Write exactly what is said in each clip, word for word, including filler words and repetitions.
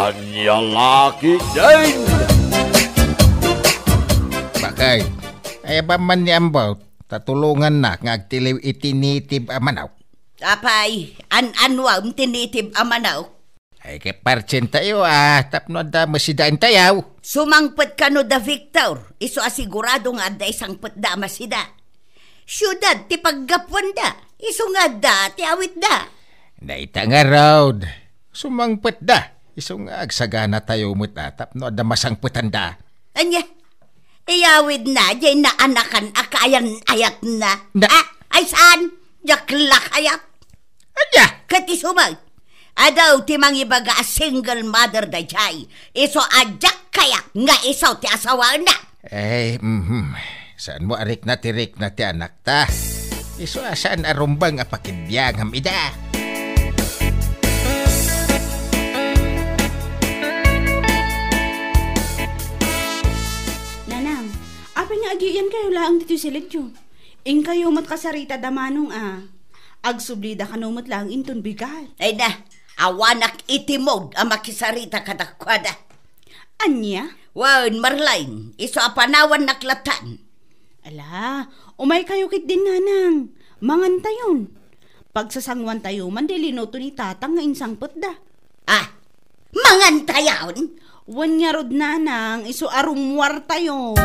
Ania la ketdin? Bakit? Ay, awan man ni Ambaw, ta tulongannak nga agtiliw iti native a manok. Apay, an-anuam ti native a manok? Ay, kapartien tayo, ah, tapno adda masidaentayo. Sumangpet kano da Victor, isu a sigurado nga adda isangpetda a masida. Siudad ti paggapuanda, isu nga adda ti awitda. Dayta ngarud, sumangpetda, isu nga agsaganatayo met a tapno adda masangpetanda. Ania? Iyawidna, diay naanakan a kaayan-ayatna. Na- Ah, ay saan? Diak la kayat. Ania? Ket isu met, adu ti mangibaga a single mother daydiay. Isu a diak kayat nga isu ti asawaenna. Eh, mhm. Saanmo a rikna ti rikna ti anakta? Isu a saan a rumbeng a pakibiangam ida. Nanang, apay nga agiyankayo laeng ditoy silidyo? Inkayo met kasarita da Manong a. Agsublida kano met laeng inton bigat. Ay na, awanak iti mood a makisarita kadakuada. Ania? Wen, Marlene, isu a panawannak lattan. Ala, umaykayo ketdin, Nanang. Mangantayon. Pagsasanguantayo man di linuto ni Tatang nga insangpetda. Ah, mangantayon? Wen ngarud, Nanang, isu a rummuartayo.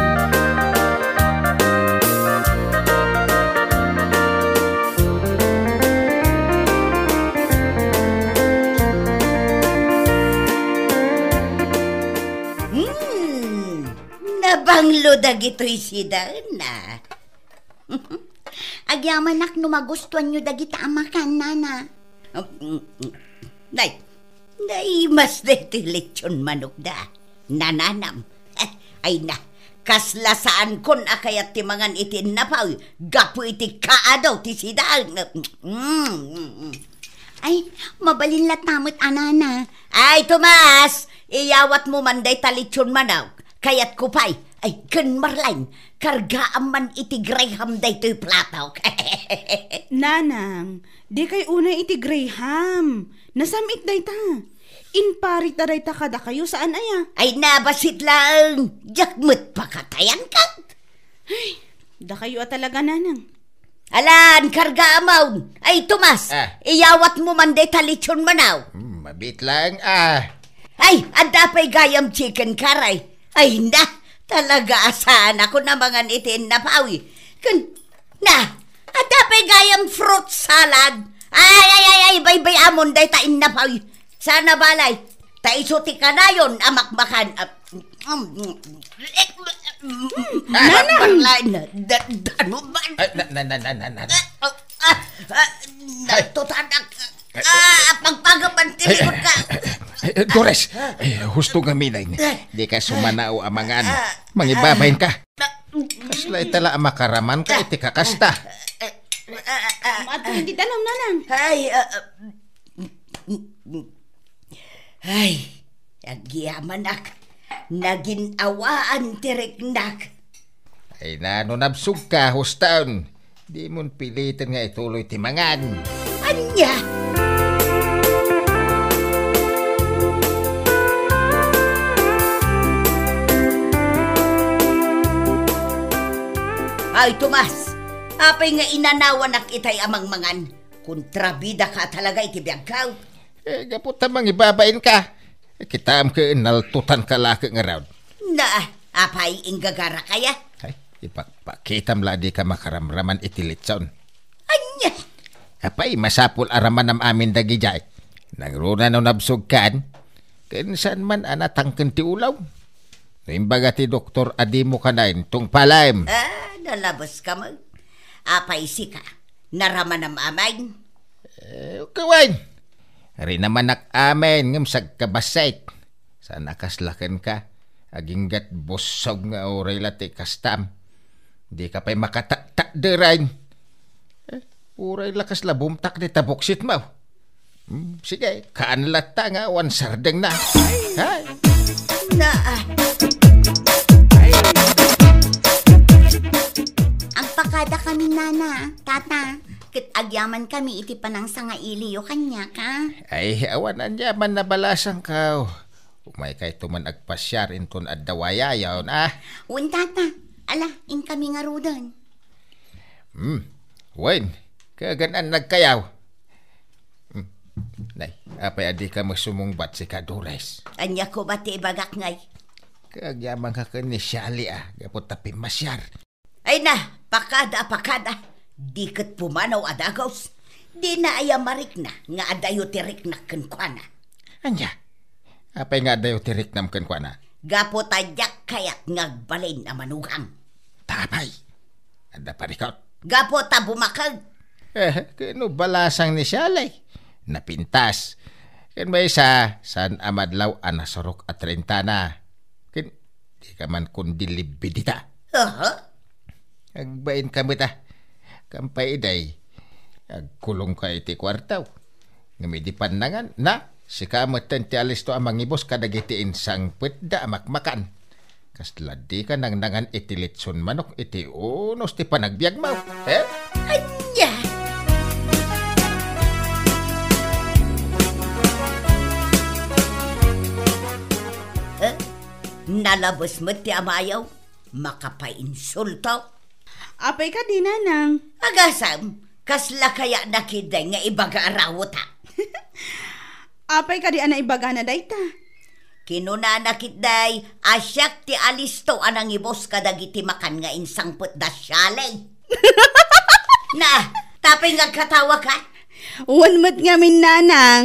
Hmm, nabanglo dagitoy sidaenna. Agyamanak no magustuanyo dagita a makan, Nana. Nay, naimas daytoy lechon manokda. Nananam. Eh, ay na, kasla saankon a kayat ti mangan iti innapaw gapu iti kaado ti sidaen. Mm, mm, mm. Ay, mabalin latta met a, Nana. Ay, Tomas, iyawatmo man dayta lechon manok. Kayatko pay. Ay, ken Marlene, kargaam man iti Graham daytoy platok. Nanang, dikay unay iti Graham. Nasam-it dayta. Imparita dayta kadakayo, saan aya? Ay, na, bassit laeng. Diak met pakatayan ket. Ay, dakayo a talaga, Nanang. Alan, kargaam. Ay, Tomas, ah, iyawatmo man dayta lechon manok. Hmm, mabiit laeng, ah. Ay, adda pay gayam chicken curry. Ay, na, talaga a saanakon a mangan iti innapaw. Ken, na, adda pay gayam fruit salad. Ay, ay, ay, ay, baybay-amon dayta innapaw. Sana balay. Ta isu ti kanayon a makmakan. Ah, Nanang! Marlene, da, da, ano ba? Ay, na, na, na, na, na, na, na. Ah, ah, ah, ay, natutanak. Ah, pagpagapan, ay, tinikot ka. Ay, ay, Dores, ay, husto nga minay. Dika sumanao a mangan. Ah, mangibabain ka. Ah, kasla itala a makaraman ka iti kakasta. Ah, ah, ah, ah, ah. Maadto iti danum, Nanang. Ay, ah, ah. Ay, agyamanak. Nagin-awaan ti riknak. Ay na, no nabsogka, hustaon. Dimon piliten nga ituloy ti mangan. Ania? Ay, Tomas, apay nga inanawanak itay a mangmangan? Kontrabidaka talaga iti biagko. Eh, gapu ta mangibabain ka. Eh, kitaem ket naltutan ka la ket ngarud. Na, apay, inggagarak aya? Ay, ipakpakitam la a dika makaramraman iti lechon. Ania? Apay, masapul a ramanam amin dagidiay. Nangruna no nabsogkan, ken saan man a natangken ti ulaw. No imbaga ti doktor a dimo kanayon, tungpalem. Ah, nalabeska met. Apay sika, naramanam amin? Eh, ukawen. Rinamanak amin ngem sagkabassit. Saan a kasla kenka, aginggat bussog nga uray la ti kastam. Dika pay makataktakderen. Eh, uray la kasla bumtak dita buksitmo. Hmm, sige, kaan latta nga awan sardengna. Hay! Na, ah. Agpakada kami, Nana, Tata, ket agyaman kami iti panangsangailiyo kaniaka. Ay, awan aniaman a balasangko. Umaykayto man agpasiar inton adda wayayon, a? Wen, tata. Ala, inkami ngaruden. Hmm. Wen, kagan-an nagkayaw. Hmm. Nay, apay a dika masumungbat, sika, Dores? Ania koma ti ibagak, ngay? Kagyamanka ken ni Shali, a, gapu ta pimmasiar. Ay na, pakada, pakada. Di ket pumanaw a dagus. Dina aya marikna nga adayo ti riknak kenkuana. Ania? Apay nga adayo ti riknam kenkuana? Gapu ta diak kayat nga agbalin a manugang. Tapay. Adda parikot. Gapu ta bumakeg. Eh, kano balasang ni Shali? Napintas. Ken maysa, saan a madlaw a nasurok a trentana. Ken dika man kundi libbi dita. Aha. Agbain ka met, a. Kampay iday, agkulongka iti kuarto. Ngem idi pannangan, na, sika metten ti alisto a mangibus kadagiti insangpetda a makmakan. Kasla dika nangnangan iti litson manok iti unos ti panagbiagmo, eh? Ania? Eh? Nalabes met ti amayo. Makapainsulto. Apay kadi, nanang? Agasam, kasla kaya na ketdi nga ibaga a rawota? Apay kadi a naibagana dayta? Kinunana ketdi a siak ti alisto a nangibus kadagiti makan nga insangpet da Shali. Na, tapay nga agkatawaka? Wen met ngamin, nanang.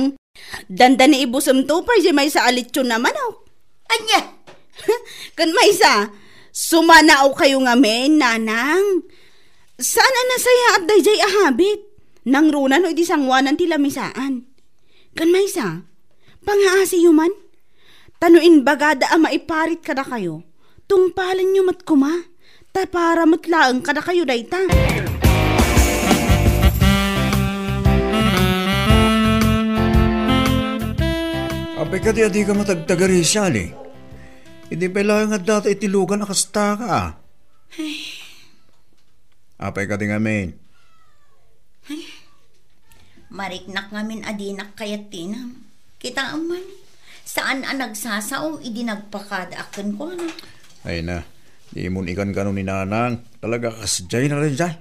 Dandani ibusemto pay diay maysa a litson a manok. Ania? Ken maysa, sumanaokayo ngamin, nanang. Saan a nasayaat daydiay a habit. Nangruna no idi sangoanan ti lamisaan. Ken maysa, pangaasiyo man. Ta no imbagada a maiparit kadakayo, tungpalenyo met koma, ta para met laeng kadakayo dayta. Apay kadi a dika matagtagari, Shali? Idi pay laeng adda ta iti lugan a kasta ka, a. Ay. Apay kadi ngamin? Ay. Mariknak ngamin a dinak kayat tinam. Kitaem man, saan a nagsasao idi nagpakadaak kenkuana. Ay na, dimon ikankano ni nanang. Talaga kasdiay na rin dyan.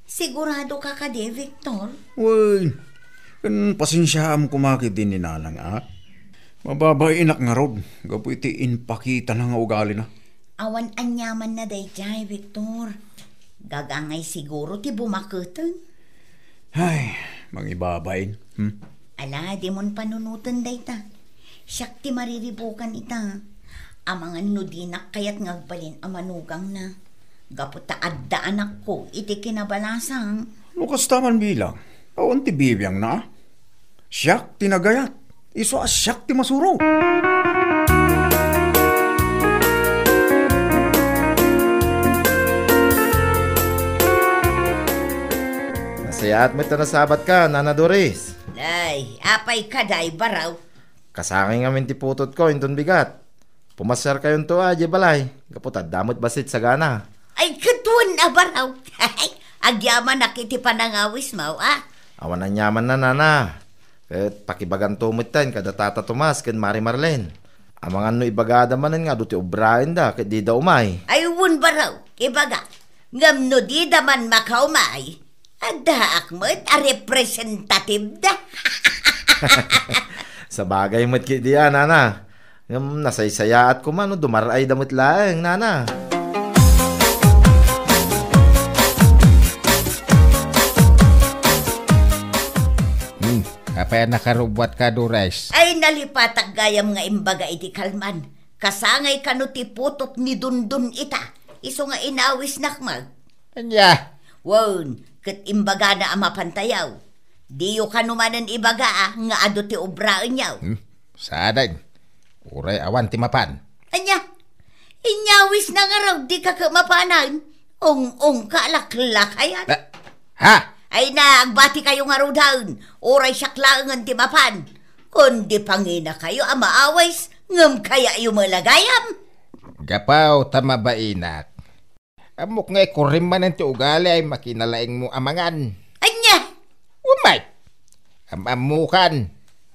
Sigurado ka kadi, Victor? Wen, ken pasensiaam koma ketdi ni nanang, a. Mababainak ngarud, gapu iti impakitana nga ugalina. Awan aniamanna daydiay, Victor. Gagangay siguro ti bumaketen. Ay, mangibabain. Hmm? Ala, dimon panunoten dayta. Siak ti mariribukan ita. Amangan no dinak kayat nga agbalin a manugangna. Gapu ta adda anakko iti kinabalasang. No kasta man bilang, awan ti bibiangna. Siak ti nagayat. Isu a siak ti masuro. Nasayaat met ta nasabatka, Nana Doris. Ay, apay kadi, Baraw? Kasangay ngamin ti putotko inton bigat. Pumasiarkayonto a idiay balay, gapu ta adda met bassit sagana. Ay, ket wen a, Baraw. Agyamanak iti panangawismo, a. Awan aniamanna, nana. Ket pakibaganto metten kada Tata Tomas ken Mari Marlene. Amangan no ibagada manen nga adu ti obraenda ket dida umay. Ay, wen, Baraw, ibaga. Ngem no dida man makaumay, addaak met a representative da. Sabagay met ketdi a, nana. Ngem nasaysayaat koma no dumar-ayda met laeng, nana. Hmm, apay a nakarubbuatka, Dores? Ay, nalipatak gayam nga imbaga iti kalman. Kasangay kano ti putot ni Dundun ita, isu nga inawisnak met. Ania? Wen, ket imbagana a mapantayaw. Diyo kano manen ibaga a nga adu ti obraenyo. Hmm? Saanen? Uray awan ti mapan. Ania? Inyawisna ngarud, dika ket mapanen? Ong-ongka a laklakayan. Ah, ha? Ay na, agbatikayo ngaruden. Uray siak laengen ti mapan. Kundi panginakayo a maawis, ngem kayayo met la gayam. Gapu ta mabainak. Ammok nga ikurim manen ti ugali ay makinalaingmo a mangan. Ania? Umay! Am-ammokan.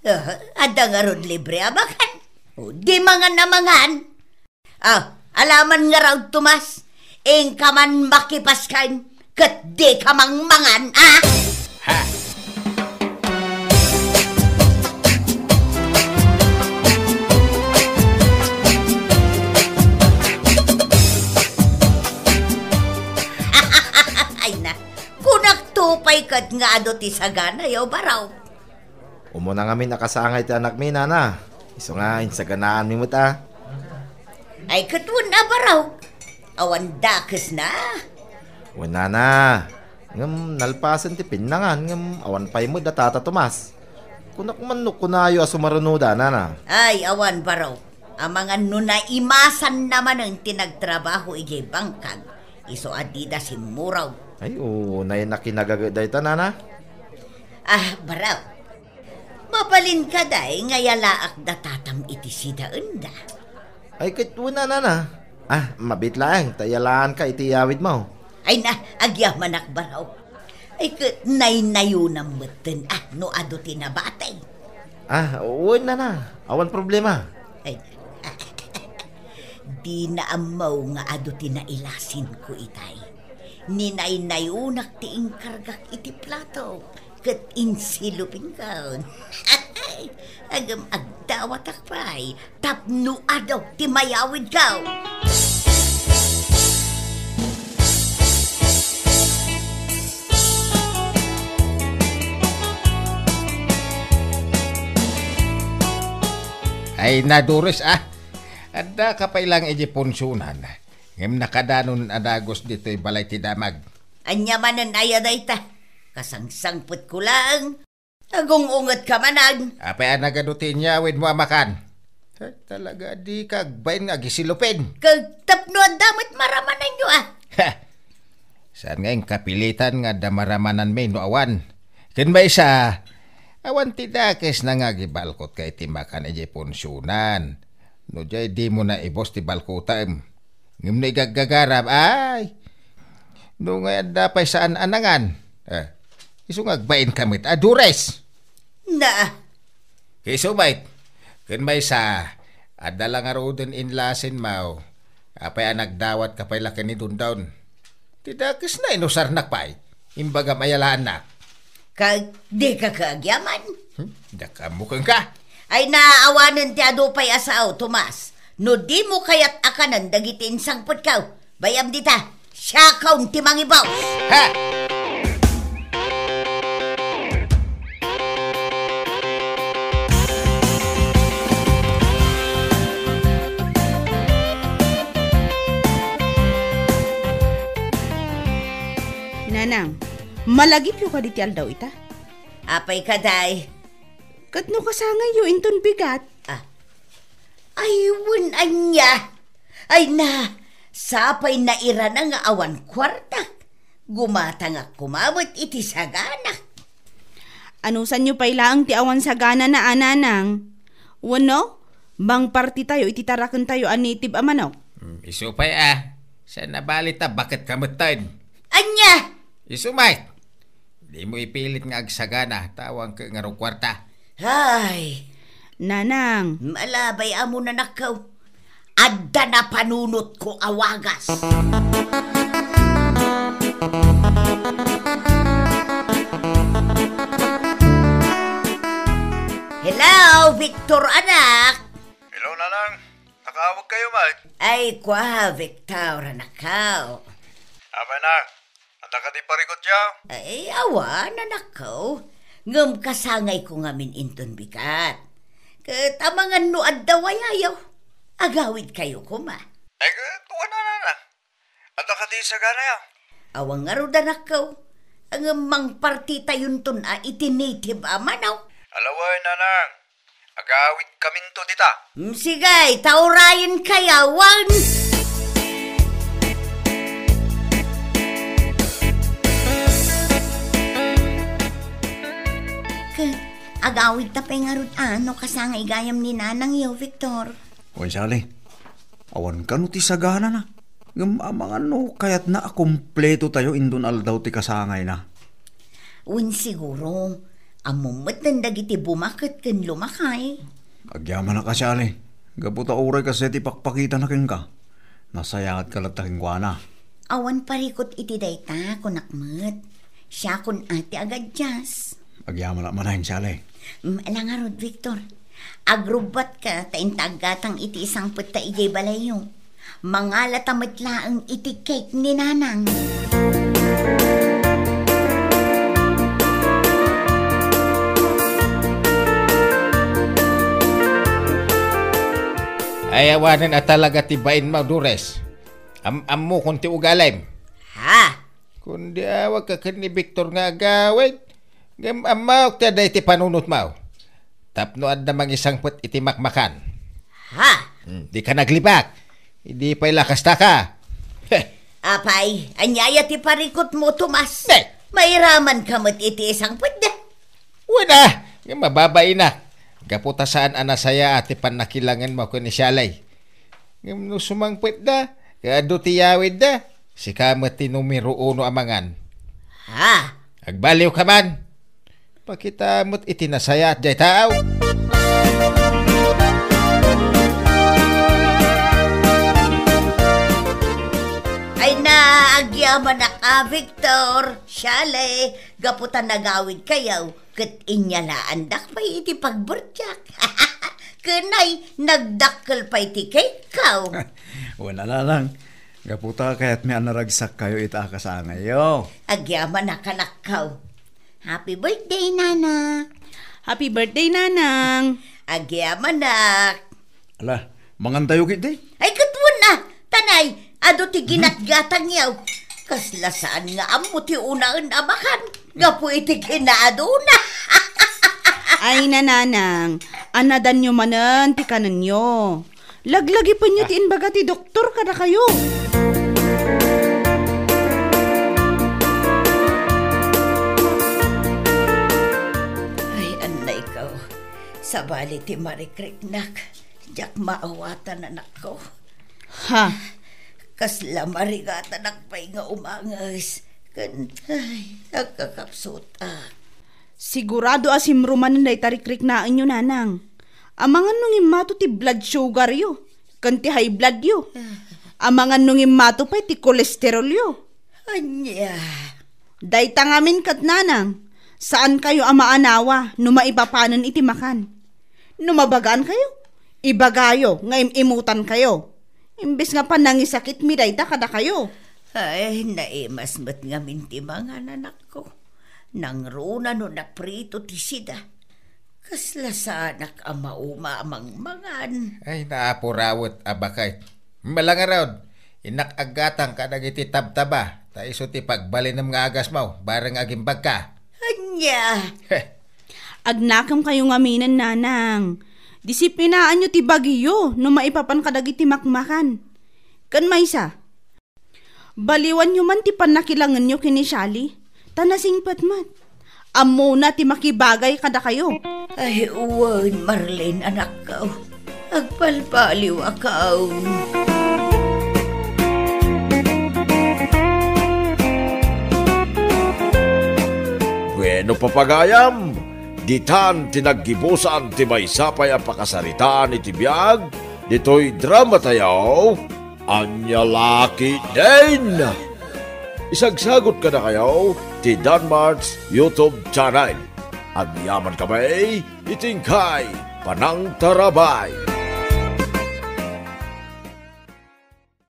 Ah, adda ngarud libre a makan. O, di mangan a mangan. Ah, alaman nga raw, Tomas, inka man makipaskan, ket di ka mangmangan, ah? Ha? Ay na, kunak to pay ket nga adu ti sagana, yaw, Baraw. Umuna ngamin a kasangay ti anakmi, nana. Isu nga insaganaanmi met a. Ay, ket wen a, Baraw. Awan dakesna. Wen, nana. Ngem nalpasen ti pinnangan, ngem awan pay met a Tata Tomas. Kunak man no kunayo a sumarunoda, nana. Ay, awan, Baraw. Amangan no naimasanna manen ti nagtrabaho idiay bangkag. Isu a dida simmurog. Ay, unay nakinagaget dayta, nana. Ah, Baraw. Mabalin kadi nga yalaak da tatam iti sidaenda? Ay, ket wen a, nana. Ah, mabiit laeng ta yalaanka iti iyawidmo. Ay na, agyamanak, Baraw. Ay, ket naynayonam metten, ah, no adu ti nabati. Ah, wen, nana. Awan problema. Ay, dina ammo nga adu ti nailasinko itay. Ninaynayonak ti inkargak iti plato, ket insilupinkon. Agem agdawatak pay tapno adu ti mayawidko. Ay, nadures, ah. Addaka pay lang iti punsunan. Ngem nakadanon a dagus ditoy balay ti damag. Ania manen aya dayta? Kasangsangpetko laeng. Agung-ungetka manen. Apay a nagadu ti inyawidmo a makan? Ay, talaga, dika agbain nga agisilupin. Ket tapno adda met maramananyo, ah. Ha! Saan nga inkapilitan nga adda maramananmi no awan? Ken maysa, awan ti dakesna nga agibalkotka iti makan idiay punsunan. No diay, dimo naibus ti balkotem. Ngem no igaggagaram, ay! No ngay adda pay saan a nangan, eh, isu nga agbainka met a dures. Na. Isu met, ken maysa, adda la ngaruden inlasinmo, apay a nagdawatka pay la ken ni Dondon? Ti dakesna, inusarnak pay. Imbagam a yalaannak. Ka, dika agyaman? Hmm? Dakamu kenka? Ay, naawanen ti adu pay a sao, Tomas. No dimo kayat a kanen dagiti insangpetko, bay-am dita, siakon ti mangibus. Ha! Nanang, malagipyo kadi ti aldaw ita? Apay kadi? Ket no kasangayyo inton bigat? Ah. Ay, wen ania? Ay na, sapay nairana nga awan kuartak. Gumatangak koma met iti sagana. Anusanyo pay laeng ti awan saganana, a nanang? Wenno, mangpartitayo iti tarakentayo a native a manok? Hmm, isu pay a. Saan a bali ta baket ka metten. Ania? Isu met. Dimo ipilit nga agsagana, ta awan ket ngarud kuarta. Ay. Nanang. Malabay amo, nanakko. Adda napanunotko a wagas. Hello, Victor, anak. Hello, Nanang. Nakaawag kayo, Mike? Ay, kwa, Victor, anakko. Apay na, adda kadi parikutyo? Ay, awan, anakko. Ngem kasangayko ngamin inton bigat. Ket amangan no adda wayayo, agawidkayo koma. Ay, ket wen a, Nanang. Adda kadi saganayo? Awan ngarud, anakko. Ngem mangpartitayonton a iti native a manok. Ala wen, Nanang. Agawidkaminto dita. Mm, sige, ta urayenkayo, wen. Ket agawidta pay ngarud a no kasangay gayam ni nanangyo, Victor. Wen, Sally. Awan kano ti saganana. Ngem amangan no kayatna a kumpleto tayo inton aldaw ti kasangayna. Wen, siguro, ammom metten dagiti bumaket ken lumakay. Agyamanak a, Sally. Gapu ta uray kasdiay ti pakpakitana kenka, nasayaatka latta kenkuana. Awan parikut iti dayta, kunak met. Siakon a ti agadjust. Agyamanak manen, Sally. Mm, ala ngarud, Victor. Agrubbatka ta inta aggatang iti isangpet ta idiay balayyo. Mangalata met laeng iti cake ni Nanang. Ay, awanen a talaga ti bainmo, Dores. Am-, ammokon ti ugalim. Ha? Kundi awagka ken ni Victor nga agawid, ngem ammaok ti adda iti panunotmo. Tapno adda mangisangpet iti makmakan. Ha? Hmm, dika naglibak. Idi pay la kastaka. Heh. Apay, ania aya ti parikutmo, Tomas? Ne! Mairamanka met iti isangpetda. Wen a, ngem mababainak. Gapu ta saan a nasayaat ti pannakilangenmo ken ni Sally. Ngem no sumangpetda, ket adu ti yawidda, sika met ti numero uno a mangan. Ha? Agbaliwka man. Pakita met iti nasayaat diay tao. Ay na, agyamanak a, Victor, Sally, gapu ta nagawidkayo, ket inyalaandak pay iti pagbertiak. Ken ay, nagdakkel pay ti cake-ko. Wen a, Nanang, gapu ta kayatmi a naragsakkayo ita a kasangayyo. Agyamanak, anakko. Happy birthday, Nana. Happy birthday, Nanang. Agyamanak. Ala, mangantayo ketdi? Ay, ket wen a, tanay, adu ti ginatgatangyo. Kasla saan nga ammo ti unaen a makan, gapu iti kinaaduna. Ay, Nanang, anadanyo manen ti kanenyo. Laglagipenyo ti imbaga ti doktor kadakayo. Ay, annayko. Sabali ti marikriknak. Diak maawatan, anakko. Ha? Kasla marigatanak pay nga umanges. Ken, ay, agkakapsutak. Sigurado a simro manen dayta rikriknaenyo, Nanang. Amangan no ngimmato ti blood sugaryo, ken ti high bloodyo. Amangan no ngimmato pay ti kolesterolyo. Ania? Dayta ngamin ket, Nanang, saankayo a maanawa no maipapanen iti makan. No mabagaankayo, ibagayo nga im-imutankayo. Imbes nga panangisakitmi dayta kadakayo. Ay, naimas met ngamin ti mangan, anakko. Nangruna no naprito ti sida. Kasla saanak a mauma a mangmangan. Ay, naapurawet a baket. Malangarod, innak aggatang kadagiti tabtaba, ta isu ti pagbalinem nga agasmo, bareng agimbagka. Ania? Heh. Agnakemkayo ngaminen, Nanang. Disiplinaanyo ti bagiyo no maipapan kadagiti makmakan. Ken maysa, baliwanyo man ti pannakilangenyo ken ni Sally, ta nasingpet met. Ammona ti makibagay kadakayo. Ay, wen, Marlene, anakko. Agbalbaliwakon. Bueno, papagayam, ditan ti naggibusan ti maysa pay a pakasaritaan iti biag ditoy dramatayo. Ania la ketdin? Isagsagut kadakayo ti Danmart's YouTube channel. Agyamankami iti inkay panangtarabay.